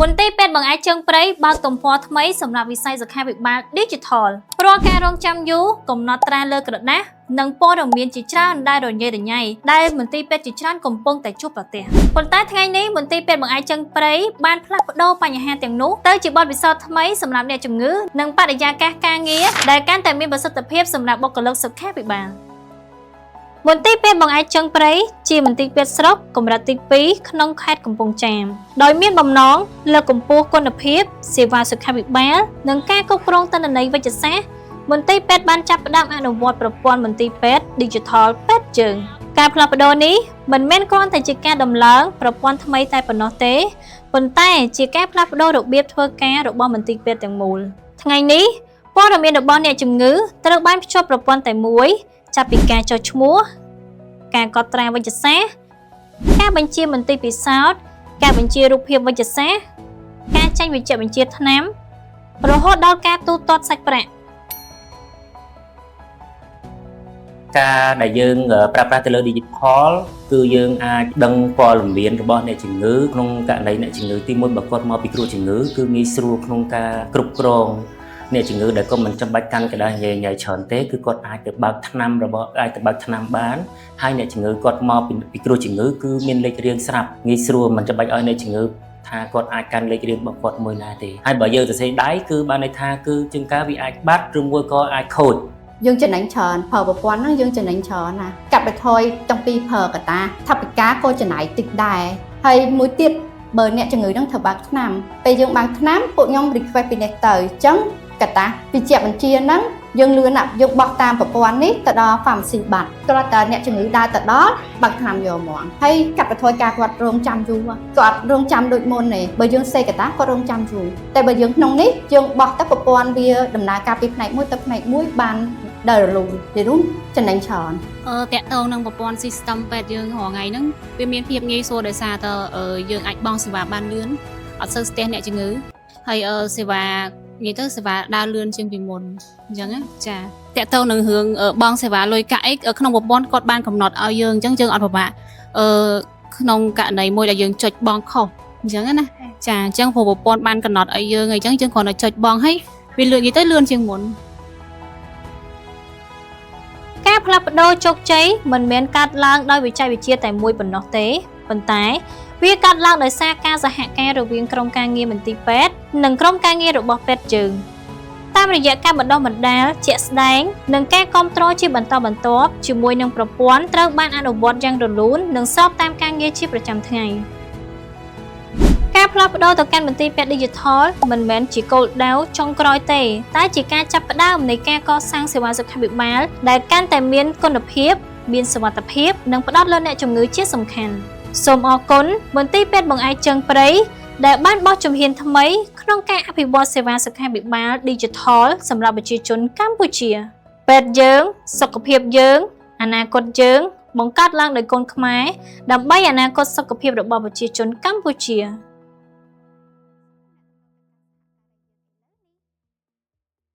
មន្ទីរពេទ្យបង្អែកជើងព្រៃបើកទំព័រថ្មីសម្រាប់វិស័យសុខាភិបាល Digital រាល់ការរងចាំយូរកំណត់ត្រាលើក្រដាសនិងព័ត៌មានជាច្រើនដែលរញ៉េរញ៉ៃដែលមន្ទីរពេទ្យជាច្រើនកំពុងតែជួបប្រទះប៉ុន្តែថ្ងៃនេះមន្ទីរពេទ្យបង្អែកជើងព្រៃបានផ្លាស់ប្ដូរបញ្ហាទាំងនោះទៅជាបទពិសោធន៍ថ្មីសម្រាប់អ្នកជំងឺនិងបរិយាកាសការងារដែលកាន់តែមានប្រសិទ្ធភាពសម្រាប់បុគ្គលិកសុខាភិបាល។ មន្ទីរពេទ្យបង្អែកជើងព្រៃជាមន្ទីរពេទ្យស្រុកកម្រិតទី2ក្នុងខេត្តកំពង់ចាមដោយមានបំណងលើកកម្ពស់គុណភាពសេវាសុខាភិបាលនិងការគ្រប់គ្រងទិន្នន័យវេជ្ជសាស្ត្រមន្ទីរពេទ្យបានចាប់ផ្ដើមអនុវត្តប្រព័ន្ធមន្ទីរពេទ្យ Digital ពេទ្យជើងការផ្លាស់ប្ដូរនេះមិនមែនគ្រាន់តែជាការដំឡើងប្រព័ន្ធថ្មីតែប៉ុណ្ណោះទេប៉ុន្តែជាការផ្លាស់ប្ដូររបៀបធ្វើការរបស់មន្ទីរពេទ្យទាំងមូលថ្ងៃនេះព័ត៌មានរបស់អ្នកជំងឺត្រូវបានភ្ជាប់ប្រព័ន្ធតែមួយចាប់ពីការចុះឈ្មោះ ការកត់ត្រាវេជ្ជសាស្ត្រការបញ្ជាមន្ទីរពិសោធន៍ការបញ្ជារូបភាពវេជ្ជសាស្ត្រការចេញវិជ្ជបញ្ជាថ្នាំរហូតដល់ការទូទាត់សាច់ប្រាក់។ ការដែលយើងប្រើប្រាស់ទៅលើ digital គឺយើងអាចដឹងព័ត៌មានរបស់អ្នកជំងឺក្នុងករណីអ្នកជំងឺទីមួយបើគាត់មកពីគ្រោះជំងឺគឺងាយស្រួលក្នុងការគ្រប់គ្រងអ្នកជំងឺដែលគាត់មិនចាំបាច់កាន់ក្រដាសញ៉ៃញ៉ៃច្រើនទេគឺគាត់អាចទៅបើកថ្នាំរបស់អាចទៅបើកថ្នាំបានហើយអ្នកជំងឺគាត់មកពីគ្រោះជំងឺគឺមានលេខរៀងស្រាប់ងាយស្រួលមិនចាំបាច់ឲ្យអ្នកជំងឺថាគាត់អាចកាន់លេខរៀងរបស់គាត់មួយណាទេហើយបើយើងសរសេរដៃគឺបានន័យថាគឺជួនកាលវាអាចបាត់ឬមួយក៏អាចខូច។ យើងចំណេញច្រើនប្រើប្រព័ន្ធហ្នឹងយើងចំណេញច្រើនណាកាត់បន្ថយតាំងពីប្រើកតាថវិកាក៏ចំណាយតិចដែរហើយមួយទៀតបើអ្នកជំងឺហ្នឹងត្រូវបើកថ្នាំពេលយើងបើកថ្នាំពួកខ្ញុំ request ពីនេះទៅអញ្ចឹងកតាវិជ្ជាបញ្ជាហ្នឹងយើងលឿនណាស់យើងបោះតាមប្រព័ន្ធនេះទៅដល់ pharmacy បាត់គ្រាន់តែអ្នកជំងឺដើរទៅដល់បើកថ្នាំយកហ្មងហើយកាត់បន្ថយការគាត់រងចាំយូរគាត់រងចាំដូចមុនទេបើយើងសេកតាគាត់រងចាំយូរតែបើយើងក្នុងនេះយើងបោះទៅប្រព័ន្ធវាដំណើរការពីផ្នែកមួយទៅផ្នែកមួយបានដល់រលូននិយាយរួមចំណេញច្រើន។ តាក់ទងនឹងប្រព័ន្ធ system ពេទ្យយើងរាល់ថ្ងៃហ្នឹងវាមានភាពងាយស្រួលដោយសារតើយើងអាចបង់សេវាបានលឿនអត់សូវស្ទះអ្នកជំងឺហើយសេវានិយាយទៅសេវាដើរលឿនជាងពីមុនអញ្ចឹងណាចាតាក់ទងនឹងរឿងបង់សេវាលុយកាក់អីក្នុងប្រព័ន្ធគាត់បានកំណត់ឲ្យយើងអញ្ចឹងយើងអត់ពិបាកក្នុងករណីមួយដែលយើងចុចបង់ខុសអញ្ចឹងណាចាអញ្ចឹងព្រោះប្រព័ន្ធបានកំណត់ឲ្យយើងអញ្ចឹងយើងគ្រាន់តែចុចបង់ហើយវាលឿននិយាយទៅលឿនជាងមុន។ ការផ្លាស់ប្ដូរជោគជ័យមិនមែនកើតឡើងដោយវិច័យវិទ្យាតែមួយប៉ុណ្ណោះទេប៉ុន្តែវាកើតឡើងដោយសារការសហការរវាងក្រុមការងារមន្ទីរពេទ្យនិងក្រុមការងាររបស់ពេទ្យជើងតាមរយៈការបណ្ដុះបណ្ដាលជាក់ស្ដែងនិងការគ្រប់គ្រងជាបន្តបន្ទាប់ជាមួយនឹងប្រព័ន្ធត្រូវបានអនុវត្តយ៉ាងរលូននិងស្របតាមការងារជាប្រចាំថ្ងៃ។ការផ្លាស់ប្ដូរទៅកាន់មន្ទីរពេទ្យ Digital មិនមែនជាគោលដៅចុងក្រោយទេតែជាការចាប់ផ្ដើមនៃការកសាងសេវាសុខាភិបាលដែលកាន់តែមានគុណភាព មានសុវត្ថិភាពនិងផ្ដោតលើអ្នកជំងឺជាសំខាន់សូមអរគុណមន្ទីរពេទ្យបង្អែកជើងព្រៃដែលបានបោះជំហានថ្មីក្នុងការអភិវឌ្ឍសេវាសុខាភិបាល Digital សម្រាប់ប្រជាជនកម្ពុជាពេទ្យយើង សុខភាពយើង អនាគតយើង បង្កើតឡើងដោយកូនខ្មែរដើម្បីអនាគតសុខភាពរបស់ប្រជាជនកម្ពុជា។